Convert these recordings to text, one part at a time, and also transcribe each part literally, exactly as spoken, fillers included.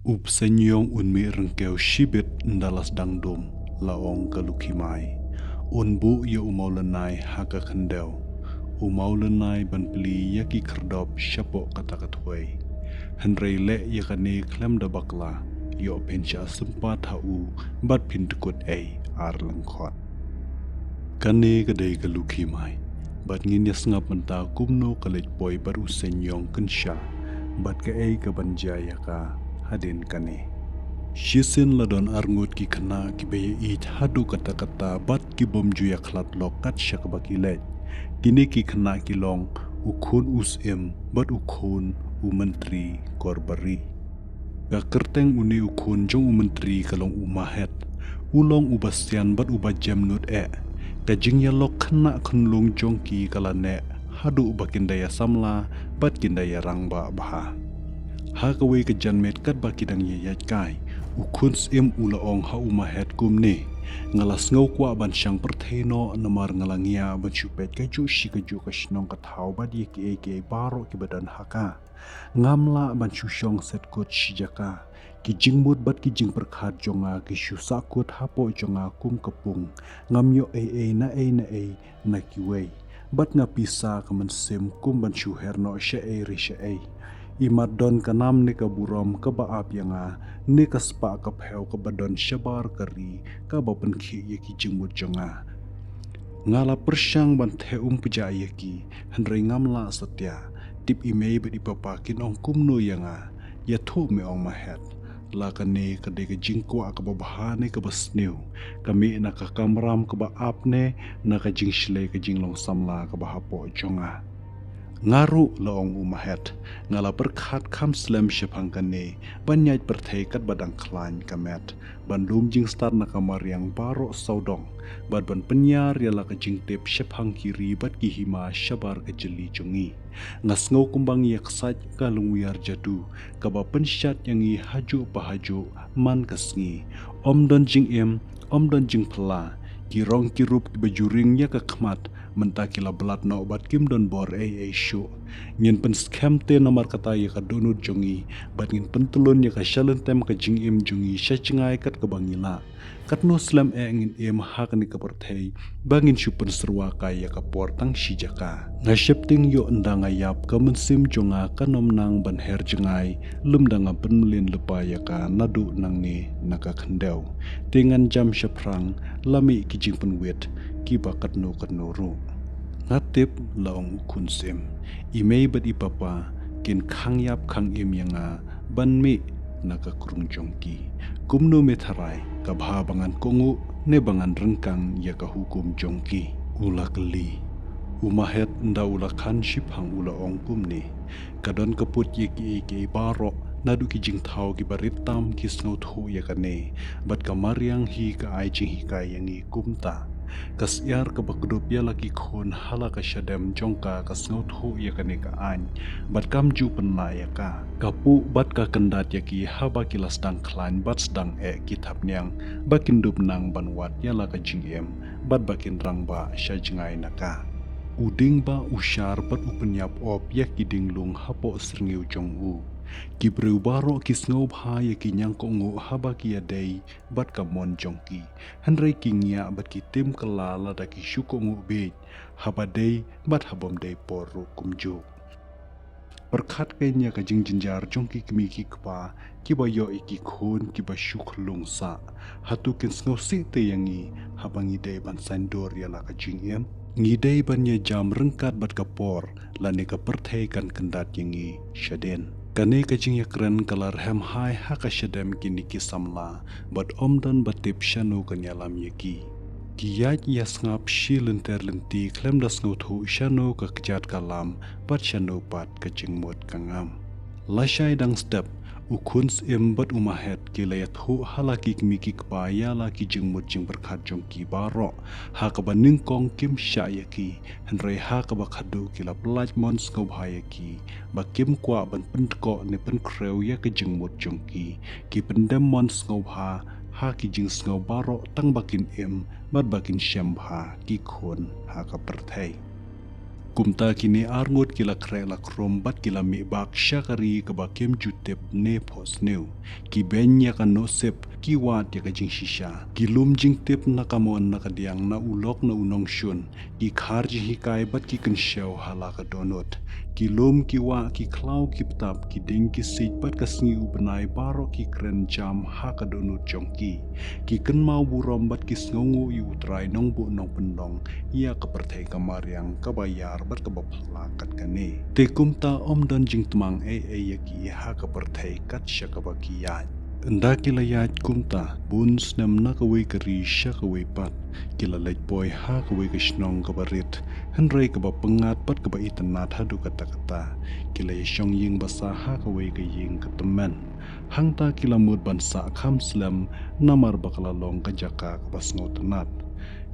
U Bsein Ïong un mih ryngkew shibit ynda la sdang dum, la ong ka Lucky Mai. Un buh ïa u Mawlynnai ha ka khyndew. U Mawlynnai ban plie ïa ki khyrdop shapoh kata ka thwei. Hynrei leh ïa kane khlem da bakla, ïoh phin shah sympat ha u, bad phin dkut ei ar lyngkhot. Kane ka dei ka Lucky Mai, bad ngin ïa sngap mynta kumno ka leit poi bad u Bsein Ïong kynsha, bad kaei kaban jia ïa ka hadien kane. Shisien la don arngut ki khynnah kiba ïa ïeit haduh katta katta bad ki bym ju ïa khlad lok kat sha kaba ki leit. Kine ki khynnah ki long u khun u Syiem bad u khun u Myntri Korbari. Ka kyrteng une u khun jong u Myntri ka long u Mahet. U long uba sian bad uba jem nud eh. Ka jingïalok khynnah khunlung jong ki ka la neh haduh ba kin da ïa samla bad kin da ïa rangbah bha. Ha kawei ka janmiet katba ki dang ïa ïaid kai, u khun Syiem u la ong ha u Mahet kumne: Nga la sngew kwah ban shang pyrthei noh namar nga la ngiah ban shu peit kajuh shi kajuh ka shnong ka thaw bad ïa kiei kiei baroh kiba don ha ka. Ngam lah ban shu shong set kut shi jaka. Ki jingmut bad ki jingpyrkhat jong nga ki shu sahkut hapoh jong nga kum ka pung. Ngam ïoh ei ei na ei na ei na kiwei. Bad nga pisa ka mynsiem kum ban shu her noh shaei re shaei. Imat don ka nam ne ka burom kaba ap ïa nga, ne ka spah ka phew kaba don shabar ka ri kaba pynkhih ïa ki jingmut jong nga. Nga la pyrshang ban theh um pjah ïa ki, hynrei ngam lah satia. Tip i mei bad i papa kin ong kumno ïa nga. Ïathuh me ong Mahet. La kane ka dei ka jingkwah kaba bha ne kaba sniew. Ka mih na ka kamram kaba ap ne na ka jingshlei ka jinglong samla kaba hapoh jong nga. Nga ruh, la ong u Mahet, nga la pyrkhat kham slem shaphang kane, ban ïaid pyrthei katba dang khlaiñ ka met, ban lum jingstad na ka mariang baroh sawdong, bad ban pynïar ïa la ka jingtip shaphang ki ri bad ki hima shabar ka jylli jong ngi. Nga sngew kumba ngi ïa ksait ka lungwiar jadu, kaba pynshad ïa ngi hajuh pa hajuh man ka sngi. Ym don jingim, ym don jingphylla, ki rong ki rup kiba ju ring ïa ka khmat, mynta ki la blad noh bad kim don bor ei ei shuh. Ngin pynskhem te namar kata ïa ka dohnud jong ngi, bad ngin pyntlun ïa ka shalynter ka jingim jong ngi sha jngai kat kaba ngi lah. Katno slem eh ngin im ha kane ka pyrthei, ba ngin shu pynsyrwa kai ïa ka por tang shi jaka. Nga sheptieng ïoh ynda nga ïap ka mynsiem jong nga kan ym nang ban her jngai, lymda nga pynmlien lypa ïa ka naduh nangne na ka khyndew. Te ngan jam shaphrang, la mih ki jingpynwit kiba katno katno ruh. Nga tip, la ong u khun Syiem, i mei bad i papa kin khang ïap khang im ïa nga ban mih na ka krung jong ki. Kumno me tharai, ka bha ba ngan kohnguh ne ba ngan ryngkang ïa ka hukum jong ki? U la kylli. U Mahet ynda u la khan shiphang u la ong kumne: Ka don ka put ïa kiei kiei baroh, naduh ki jingthaw kiba rit tam ki sngewthuh ïa kane, bad ka mariang hi ka ai jinghikai ïa ngi kumta. Ka syiar kaba kdup ïa la ki khun ha la ka shadem jong ka ka sngewthuh ïa kane ka aiñ, bad kam ju pynlah ïa ka. Ka puh bad ka kyndat ïa ki haba ki la sdang khlaiñ bad sdang eh ki thapniang, ba kin dup nang ban wad ïa la ka jingim, bad ba kin rangbah sha jngai na ka. U ding ba u shar bad u pynïap op ïa ki ding lung hapoh syrngiew jong u. Ki briew baroh ki sngewbha ïa ki ñiangkohnguh haba ki ïadei bad ka mon jong ki. Hynrei ki ngiah bad ki tim kylla lada ki shu kohnguh bieit, haba dei bad ha bym dei por ruh kumjuh. Pyrkhat kein ïa ka jingjynjar jong ki kmie ki kpa kiba ïoh ïa ki khun kiba shu khyllung sah. Hato kin sngewsih te ïa ngi haba ngi dei ban saiñdur ïa la ka jingim? Ngi dei ban ïa jam ryngkat bad ka por, lane ka pyrthei kan kyndat ïa ngi shadien. Kane ka jingïakren ka la rhem hai ha ka shadem kine ki samla, bad ym don ba tip shano kan ïalam ïa ki. Ki ïaid ïa sngap shi lynter lynti khlem da sngewthuh shano ka kjat ka lam, bad shano pat ka jingmut ka ngam. Lashai dang step, u khun Syiem bad u Mahet ki la ïathuh ha la ki kmie ki kpa ïa la ki jingmut jingpyrkhat jong ki baroh, ha kaba nyngkong kim shah ïa ki, hynrei ha kaba khadduh ki la pyllait mon sngewbha ïa ki, ba kim kwah ban pyndkoh ne pynkhreh ïa ka jingmut jong ki. Ki pyndem mon sngewbha ha ki jingsngew baroh tang ba kin im, bad ba kin shem bha ki khun ha ka pyrthei. Kumta kine arngut ki la khreh la khrum bad ki la mih bak sha ka ri kaba kim ju tip ne phohsniew. Ki beiñ ïa ka nohsip, ki wad ïa ka jingshisha. Ki lum jingtip na ka mon na ka diang, na u lok na u nongshun. Ki khar jinghikai bad ki kynshew ha la ka dohnud. Ki lum ki wah, ki khlaw ki btap, ki ding ki siej bad ka sngi u bnai baroh ki kren jam ha ka dohnud jong ki. Ki kynmaw burom bad ki sngewnguh ïa u Trai Nongbuh Nongpynlong ïa ka pyrthei ka mariang kaba ïar bad kaba phylla kat kane. Te kumta ym don jingtmang ei ei ïa ki ha ka pyrthei kat sha kaba ki ïaid. Ynda ki la ïaid kumta bun snem na kawei ka ri sha kawei pat, ki la leit poi ha kawei ka shnong kaba rit, hynrei kaba pyngngad bad kaba itynnad haduh katta katta. Ki la ïashong ïing basa ha kawei ka ïing ka tymmen. Hangta ki la mut ban sah kham slem, namar ba ka la long ka jaka kaba sngewtynnad.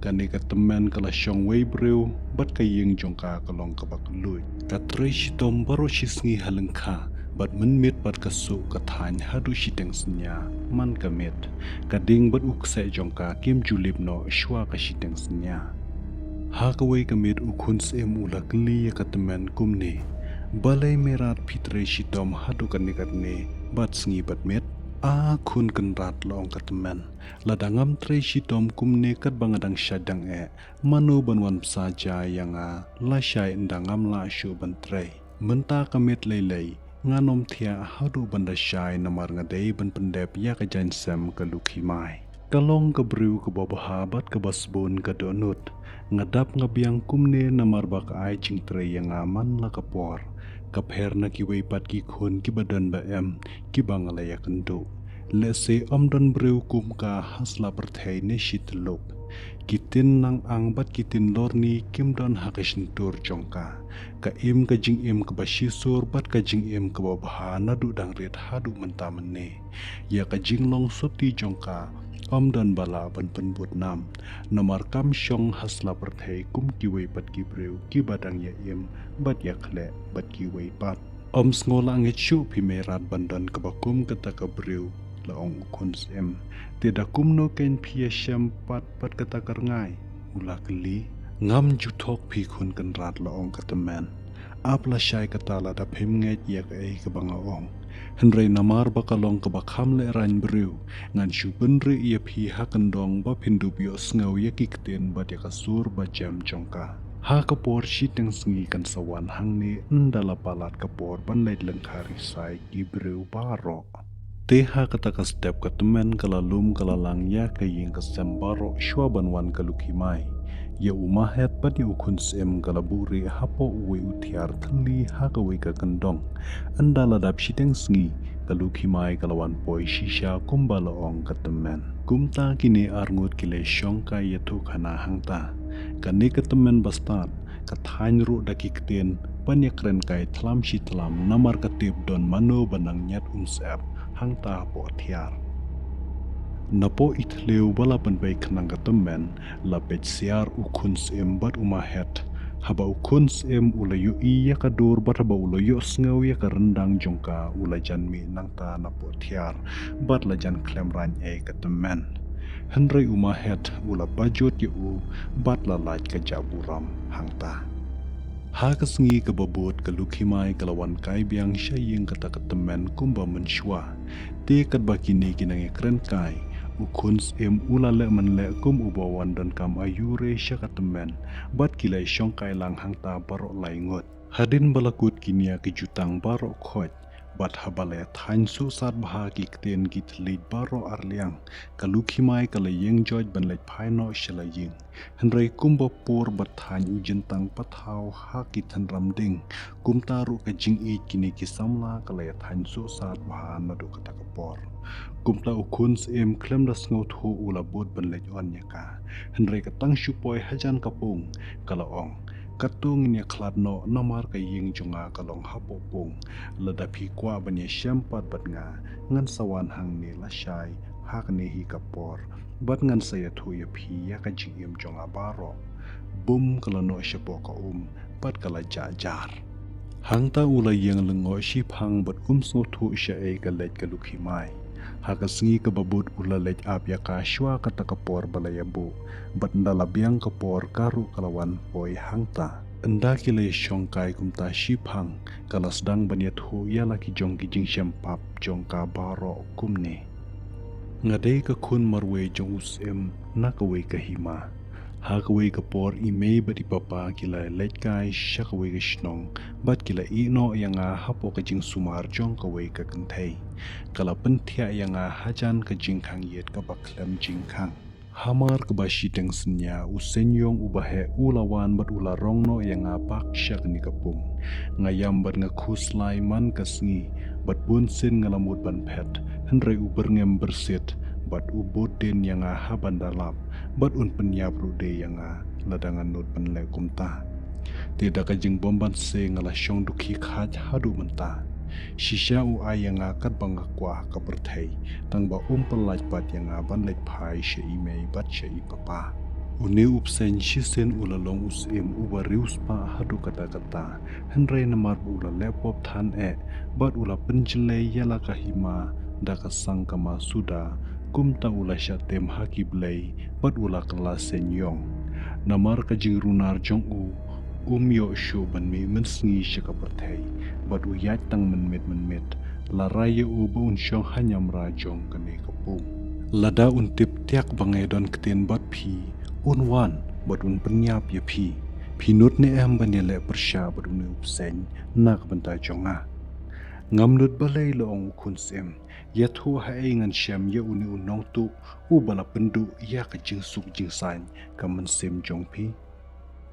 Kane ka tymmen ka la shong wei briew, bad ka ïing jong ka ka long kaba kylluid. Ka trei shitom baroh shisngi ha lyngkha, bad mynmiet pat ka suh ka thaiñ haduh shiteng synñia man ka miet. Ka ding bad u kseh jong ka kim ju lip noh shuwa ka shiteng synñia. Ha kawei ka miet u khun syiem u la kylli ïa ka tymmen kumne: Balei Meirat phi trei shitom haduh kane katne bad sngi bad miet? A khun kynrad, la ong ka tymmen, lada ngam trei shitom kumne katba nga dang shait dang eh, mano ban wan bsa ja ïa nga lashai ynda ngam lah shuh ban trei? Mynta ka miet lei lei, ngan ym thiah haduh ban da shai namar nga dei ban pyndep ïa ka jaiñsem ka Lukhimai. Ka long ka briew kaba bha bad kaba sbun ka dohnud. Nga dap nga biang kumne namar ba ka ai jingtrei ïa nga man la ka por. Ka pher na kiwei pat ki khun kiba don ba em, kiba nga la ïakynduh. Lehse ym don briew kum ka ha sla pyrthei ne shi tyllup. Ki tin nang ang bad ki tin lorni kim don ha ka shyntur jong ka. Ka im ka jingim kaba shisur bad ka jingim kaba bha naduh dang rit haduh mynta mynne. Ïa ka jinglong suti jong ka ym don ba lah ban pynbud nam. Namar kam shong ha sla pyrthei kum kiwei pat ki briew kiba dang ïa im bad ïa khleh bad kiwei pat. Ym sngew lah ngeit shuh phi Meirat ban don kaba kum kata ka briew, la ong u khun syiem. Te da kumno kein phi ïashem pat bad kata ka rngai? U la kylli. Ngam ju thok phi khun kynrad, la ong ka tymmen. Ap lashai kata lada phim ngeit ïa kaei kaba nga ong. Hynrei namar ba ka long kaba kham lehraiñ briew, ngan shu kynriah ïa phi ha kyndong ba phin dup ïohsngew ïa ki ktien bad ïa ka sur ba jem jong ka. Ha ka por shiteng sngi kan sa wan hangne ynda la palat ka por ban leit lyngkha risai ki briew baroh. Te ha kata ka step ka tymmen ka la lum ka la lang ïa ka ïing ka sem baroh shuwa ban wan ka Lukhimai. Ïa u Mahet bad ïa u khun syiem ka la buhrieh hapoh uwei u thiar thylli ha kawei ka kyndong. Ynda la dap shiteng sngi, ka Lukhimai ka la wan poi shisha kumba la ong ka tymmen. Kumta kine arngut ki la shong kai ïathuhkhana hangta. Kane ka tymmen bastad, ka thaiñ ruh da ki ktien ban ïakren kai thlam shi thlam namar ka tip don mano ba nang ñiad um syep hangta hapoh thiar. Napoh i thliew ba la pynbeit khnang ka tymmen, la peit siar u khun syiem bad u Mahet. Haba u khun syiem u la ïohi ïa ka dur bad haba u la ïohsngew ïa ka ryndang jong ka, u la jan mih nangta napoh thiar bad la jan khlem raiñ ei ka tymmen. Hynrei u Mahet u la pajot ïa u bad la lait ka jahburom hangta. Ha ka sngi kaba bud ka Lukhimai ka la wan kai biang sha ïing kata ka tymmen kumba mynshuwa. Te katba kine ki nang ïakren kai, u khun syiem u la leh man leh kum uba wan donkam aiu re sha ka tymmen, bad ki la shong kai lang hangta baroh lai ngut. Hadien ba la kut ki nia ki jutang baroh khoit, bad haba la ïathaiñ suhsat bha ki ktien ki thylliej baroh arliang, ka Lukhimai ka la ïeng joit ban leit phai noh sha la ïing. Hynrei kumba pur bad thaiñ u jyntang pathaw ha ki thynram ding, kumta ruh ka jingïeit kine ki samla ka la ïathaiñ suhsat bha naduh kata ka por. Kumta u khun syiem khlem da sngewthuh u la bud ban leit on ïa ka. Hynrei ka tang shu poi hajan ka pung, ka la ong: Katto ngin ïakhlad noh namar ka ïing jong nga ka long hapoh pung. Lada phi kwah ban ïashem pat bad nga, ngan sa wan hangne lashai ha kane hi ka por, bad ngan sa ïathuh ïa phi ïa ka jingim jong nga baroh. Bum ka la noh shapoh ka um bad ka la jah jar. Hangta u la ïeng lyngngoh shiphang bad um sngewthuh shaei ka leit ka Lukhimai. Ha ka sngi kaba bud u la leit ap ïa ka shuwa kata ka por ba la ïabuh, bad ynda la biang ka por ka ruh ka la wan poi hangta. Ynda ki la ïashong kai kumta shiphang, ka la sdang ban ïathuh ïa la ki jong ki jingshem pap jong ka baroh kumne. Nga dei ka khun marwei jong u Syiem na kawei ka hima. Ha kawei ka por i mei bad i papa ki la leit kai sha kawei ka shnong, bad ki la ïeh noh ïa nga hapoh ka jingsumar jong kawei ka kynthei. Ka la pynthiah ïa nga hajan ka jingkhang ïit kaba khlem jingkhang. Hamar kaba shiteng synñia u Seiñiong uba heh u la wan bad u la rong noh ïa nga bak sha kane ka pung. Nga ïam bad nga khuslai man ka sngi, bad bun sien nga la mut ban phet, hynrei u byrngem byrsit bad u bud dien ïa nga ha ban da lap, bad un pynïap ruh de ïa nga lada nga nud ban leh kumta. Te da ka jingbymbanse nga la shong dukhi khaj haduh mynta. Shisha u ai ïa nga katba nga kwah ka pyrthei, tang ba um pyllait pat ïa nga ban leit phai sha i mei bad sha i papa. Une u bseiñ shisien u la long u Syiem uba riewspah haduh katta katta, hynrei namar ba u la leh pop than eh, bad u la pynjlei ïa la ka hima da ka sangkama suda, kumta u la shah tem ha ki blei, bad u la kylla Seiñiong. Namar ka jingrunar jong u, um ïoh shuh ban mih mynsngi sha ka pyrthei, bad u ïaid tang mynmiet mynmiet, la rai ïa u ba un shong ha ñiamra jong kane ka pung. Lada un tip tiak ba nga ïadon ktien bad phi, un wan bad un pynïap ïa phi. Phi nud ne em ban ïaleh pyrshah bad une u bseiñ na ka bynta jong nga? Ngam nud balei, la ong u khun Syiem. Ïathuh haei ngan shem ïa une u nongtuh uba la pynduh ïa ka jingsuk jingsaiñ ka mynsiem jong phi?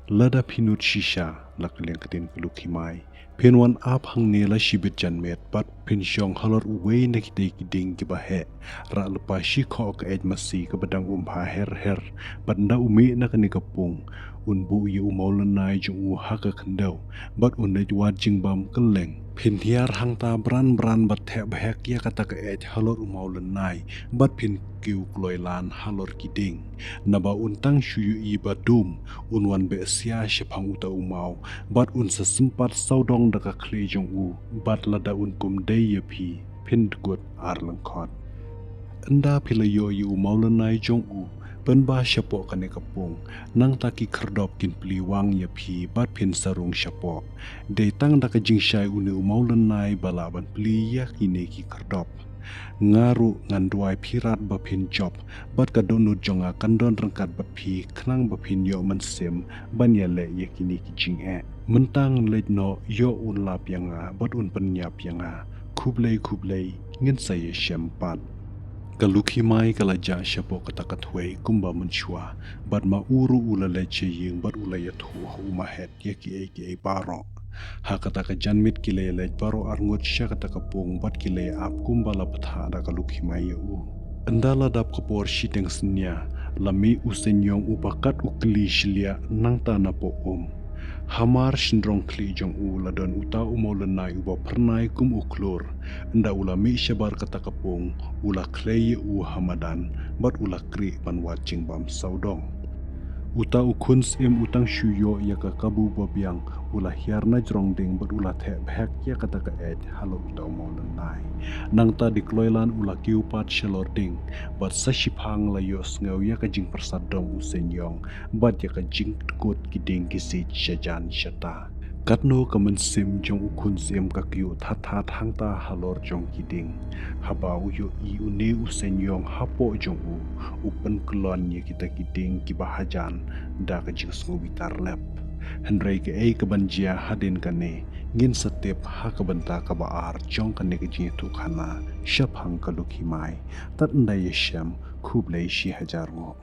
Lada phi nud shisha, la kylleng ktien ka Lukhimai, phin wan ap hangne la shibit janmiet bad phin shong halor uwei na kitei ki dieng kiba heh. Rah lypa shi khoh ka eit masi kaba dang um bha her her, bad ynda u mih na kane ka pung, un buh ïa u mawlynnai jong u ha ka khyndew, bad un leit wad jingbam kylleng. Phin hiar hangta bran bran bad theh bhek ïa kata ka eit halor u mawlynnai, bad phin kiew kloilan halor ki dieng. Naba un tang shu ïohi ba dum, un wan beh sia shaphang uta u maw, bad un sa sympat sawdong da ka khlieh jong u, bad lada un kum dei ïa phi, phin dkut ar lyngkhot. Ynda phi la ïoh ïa u mawlynnai jong u, pynbha shapoh kane ka pung, nangta ki khyrdop kin plie wang ïa phi bad phin sa rung shapoh. Dei tang da ka jingshai une u mawlynnai ba lah ban plie ïa kine ki khyrdop. Nga ruh ngan duwai phi rat ba phin jop, bad ka dohnud jong nga kan don ryngkat bad phi khnang ba phin ïoh mynsiem ban ïaleh ïa kine ki jingeh. Mynta ngan leit noh, ïoh un lap ïa nga bad un pynïap ïa nga. Khublei khublei, ngin sa ïashem pat. Ka Lukhimai ka la jah shapoh kata ka thwei kumba mynshuwa, bad ma u ruh u la leit sha ïing bad u la ïathuh ha u Mahet ïa kiei kiei baroh. Ha kata ka janmiet ki la ïaleit baroh arngut sha kata ka pung bad ki la ïa ap kumba la bthah da ka Lukhimai ïa u. Ynda la dap ka por shiteng synñia, la mih u Seiñiong uba kat u kli shliah nangta napoh um. Hamar shynrong khlieh jong u la don uta u mawlynnai uba phyrnai kum u khlur. Ynda u la mih shabar kata ka pung, u la khlei ïa u ha madan, bad u la krieh ban wad jingbam sawdong. Uta u khun Syiem u tang shu ïoh ïa ka kabu ba biang, u la hiar na jrong dieng bad u la theh bhek ïa kata ka eit halor uta u mawlynnai. Nangta dei kloilan u la kiew pat shalor dieng, bad sa shiphang la ïohsngew ïa ka jingpyrsad dom u Seiñiong, bad ïa ka jingdkut ki dieng ki siej shajan shata. Katno ka mynsiem jong u khun Syiem ka kyiuh that that hangta halor jong ki dieng. Haba u ïohi une u Seiñiong hapoh jong u, u pynkyllon ïa kita ki dieng kiba hajan da ka jingsngewbitar lep. Hynrei kaei kaban jia hadien kane, ngin sa tip ha ka bynta kaba ar jong kane ka jingïathuhkhana shaphang ka Lukhimai. Tad ynda ïashem, khublei shi hajar nguh.